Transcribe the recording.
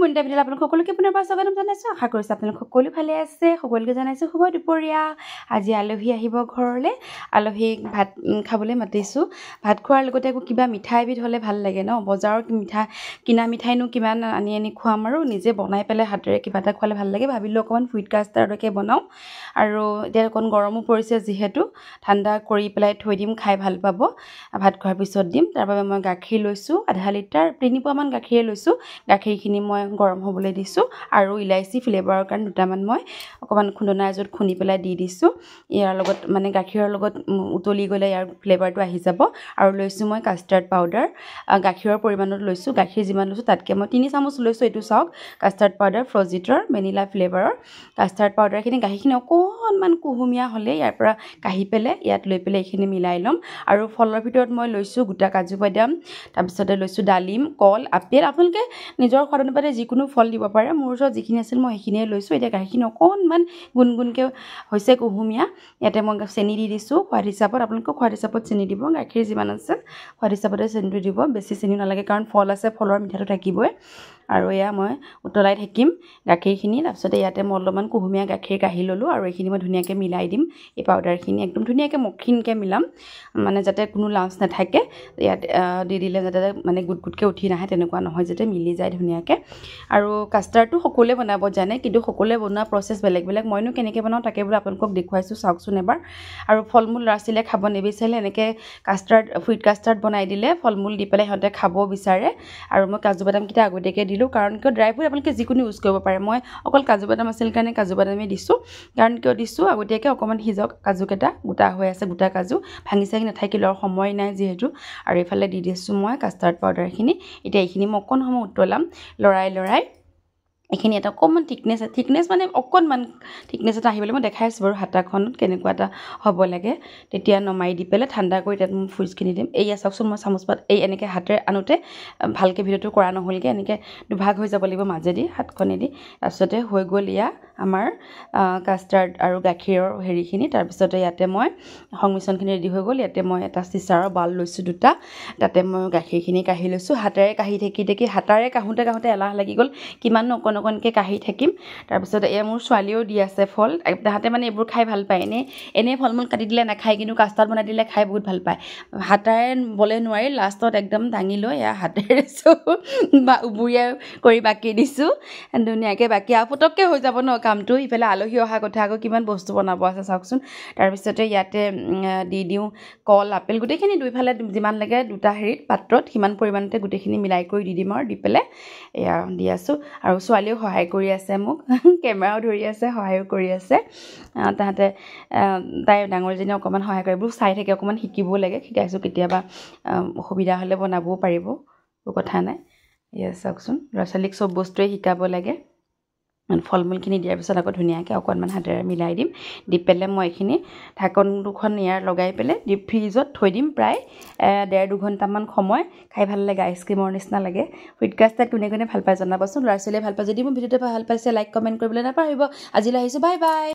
মনিতা ভিডিঅ'ত আপোনালোক সকলোকে পুনৰবাৰ স্বাগতম জনাইছোঁ। আশা কৰিছোঁ আপোনালোক সকলো ভালে আছে। সকলোকে জনাইছোঁ শুভ দুপৰীয়া। আজি আলহী আহিব ঘৰলৈ। আলহীক ভাত খাবলৈ মাতিছোঁ। ভাত খোৱাৰ লগতে আকৌ কিবা মিঠাই এবিধ হ'লে ভাল লাগে ন। বজাৰৰ মিঠা কিনা মিঠাইনো কিমান আনি আনি খুৱাম আৰু নিজে বনাই পেলাই হাতেৰে কিবা এটা খোৱালে ভাল লাগে। ভাবিলোঁ অকণমান ফ্ৰুইট কাষ্টাৰ্ডকে বনাওঁ। আৰু এতিয়া অকণ গৰমো পৰিছে যিহেতু ঠাণ্ডা কৰি পেলাই থৈ দিম, খাই ভাল পাব। ভাত খোৱাৰ পিছত দিম। তাৰ বাবে মই গাখীৰ লৈছোঁ আধা লিটাৰ, তিনি পোৱামান গাখীৰে লৈছোঁ। গাখীৰখিনি মই গৰম হ'বলৈ দিছোঁ আৰু ইলাচি ফ্লেভাৰৰ কাৰণে দুটামান মই অকণমান খুন্দনা এযোৰত খুন্দি পেলাই দি দিছোঁ। ইয়াৰ লগত মানে গাখীৰৰ লগত উতলি গ'লে ইয়াৰ ফ্লেভাৰটো আহি যাব। আৰু লৈছোঁ মই কাষ্টাৰ্ড পাউডাৰ, গাখীৰৰ পৰিমাণত লৈছোঁ। গাখীৰ যিমান লৈছোঁ তাতকৈ মই 3 চামুচ লৈছোঁ। এইটো চাওক, কাষ্টাৰ্ড পাউডাৰ ফ্ৰজিটৰ ভেনিলা ফ্লেভাৰৰ কাষ্টাৰ্ড পাউডাৰখিনি। গাখীৰখিনি অকণমান কুহুমীয়া হ'লে ইয়াৰ পৰা কাঢ়ি পেলাই ইয়াত লৈ পেলাই এইখিনি মিলাই ল'ম। আৰু ফলৰ ভিতৰত মই লৈছোঁ গোটা কাজু বাদাম, তাৰপিছতে লৈছোঁ ডালিম, কল, আপেল। আপোনালোকে নিজৰ সোৱাদ অনুপাতে যিকোনো ফল দিব পাৰে। মোৰ ওচৰত যিখিনি আছিল মই সেইখিনিয়ে লৈছোঁ। এতিয়া গাখীৰখিনি অকণমান গুণগুণকৈ হৈছে কুহুমীয়া, ইয়াতে মই চেনি দি দিছোঁ সোৱাদ হিচাপত। আপোনালোকেও সোৱাদ হিচাপত চেনি দিব। গাখীৰ যিমান আছে সোৱাদ হিচাপতে চেনিটো দিব, বেছি চেনি নালাগে কাৰণ ফল আছে, ফলৰ মিঠাটো থাকিবই। আৰু এয়া মই উতলাই থাকিম গাখীৰখিনি। তাৰপিছতে ইয়াতে মই অলপমান কুহুমীয়া গাখীৰ কাঢ়ি ল'লোঁ আৰু এইখিনি মই ধুনীয়াকৈ মিলাই দিম। এই পাউডাৰখিনি একদম ধুনীয়াকৈ মখিনকৈ মিলাম, মানে যাতে কোনো লাঞ্চ নাথাকে। ইয়াত দি দিলে যাতে মানে গোট গোটকৈ উঠি নাহে, তেনেকুৱা নহয়, যাতে মিলি যায় ধুনীয়াকৈ। আৰু কাষ্টাৰ্ডটো সকলোৱে বনাব জানে, কিন্তু সকলোৱে বনোৱা প্ৰচেছ বেলেগ বেলেগ। মইনো কেনেকৈ বনাওঁ তাকে বোলো আপোনালোকক দেখুৱাইছোঁ, চাওকচোন এবাৰ। আৰু ফল মূল ল'ৰা ছোৱালীয়ে খাব নিবিচাৰিলে এনেকৈ কাষ্টাৰ্ড, ফ্ৰুইট কাষ্টাৰ্ড বনাই দিলে ফল মূল দি পেলাই সিহঁতে খাব বিচাৰে। আৰু মই কাজু বাদামকেইটা আগতীয়াকৈ দিলোঁ, কাৰণ কিয় ড্ৰাই ফ্ৰুট আপোনালোকে যিকোনো ইউজ কৰিব পাৰে। মই অকল কাজু বাদাম আছিল কাৰণে কাজু বাদামেই দিছোঁ। কাৰণ কিয় দিছোঁ, আগতীয়াকৈ অকণমান সিজক কাজুকেইটা, গোটা হৈ আছে, গোটা কাজু ভাঙি চাঙি নাথাকিলেও আৰু সময় নাই যিহেতু। আৰু এইফালে দি দিছোঁ মই কাষ্টাৰ্ড পাউডাৰখিনি। এতিয়া এইখিনি মই অকণ সময় উতলাম লৰাই লৰাই। এইখিনি এটা অকণমান থিকনেছ মানে অকণমান থিকনেছ এটা আহিবলৈ মই দেখাই আছোঁ বাৰু হাতাখনত কেনেকুৱা এটা হ'ব লাগে। তেতিয়া নমাই দি পেলাই ঠাণ্ডা কৰি তাত মই ফ্ৰুইটছখিনি দিম। এইয়া চাওকচোন, মই চামুচ পাত এই এনেকৈ হাতেৰে আনোতে ভালকৈ ভিডিঅ'টো কৰা নহ'লগৈ, এনেকৈ দুভাগ হৈ যাব লাগিব মাজেদি হাতখনেদি। তাৰপিছতে হৈ গ'ল এয়া আমাৰ কাষ্টাৰ্ড আৰু গাখীৰৰ হেৰিখিনি। তাৰপিছতে ইয়াতে মই সংমিশ্ৰণখিনি ৰেডি হৈ গ'ল। ইয়াতে মই এটা চিচাৰৰ বাল লৈছোঁ দুটা, তাতে মই গাখীৰখিনি কাঢ়ি লৈছোঁ। হাতেৰে কাঢ়ি থাকি থাকি হাতাৰে কাঢ়োঁতে কাঢ়োঁতে এলাহ লাগি গ'ল, কিমাননো অকণ অকণকৈ কাঢ়ি থাকিম। তাৰপিছত এয়া মোৰ ছোৱালীয়েও দি আছে ফল। তাহাঁতে মানে এইবোৰ খাই ভাল পায়। এনেই ফল মূল কাটি দিলে নাখায়, কিন্তু কাষ্টাৰ্ড বনাই দিলে খাই বহুত ভাল পায়। হাতাৰে বলে নোৱাৰি, লাষ্টত একদম দাঙি লৈ এয়া হাতেৰে বা উবুৰিয়াই কৰি বাকি দিছোঁ ধুনীয়াকৈ। বাকী আৰু পটককৈ হৈ যাব ন কামটো। ইফালে আলহী অহা কথা, আকৌ কিমান বস্তু বনাব আছে চাওকচোন। তাৰপিছতে ইয়াতে দি দিওঁ কল, আপেল, গোটেইখিনি দুইফালে যিমান লাগে দুটা হেৰিত পাত্ৰত সিমান পৰিমাণতে গোটেইখিনি মিলাই কৰি দি দিম। আৰু দি পেলাই এয়া দি আছোঁ। আৰু ছোৱালীয়েও সহায় কৰি আছে মোক, কেমেৰাও ধৰি আছে, সহায়ো কৰি আছে। তাহাঁতে তাই ডাঙৰজনীয়ে অকণমান সহায় কৰে, এইবোৰ চাই থাকে, অকণমান শিকিবও লাগে। শিকাইছোঁ, কেতিয়াবা অসুবিধা হ'লে বনাবও পাৰিব, একো কথা নাই। এয়া চাওকচোন, ল'ৰা ছোৱালীক চব বস্তুৱে শিকাব লাগে। ফল মূলখিনি দিয়াৰ পিছত আকৌ ধুনীয়াকৈ অকণমান হাতেৰে মিলাই দিম। দি পেলাই মই এইখিনি ঢাকন দুখন ইয়াৰ লগাই পেলাই ডিপ ফ্ৰিজত থৈ দিম প্ৰায় 1.5-2 ঘণ্টামান সময়। খাই ভাল লাগে, আইচক্ৰীমৰ নিচিনা লাগে। ফ্ৰুইট কাষ্টাৰ্ড কোনে কোনে ভাল পায় জনাবচোন। ল'ৰা ছোৱালীয়ে ভাল পায় যদি মোৰ ভিডিঅ'টো ভাল পাইছে লাইক কমেণ্ট কৰিবলৈ নাপাহৰিব। আজিলৈ আহিছোঁ, বাই বাই।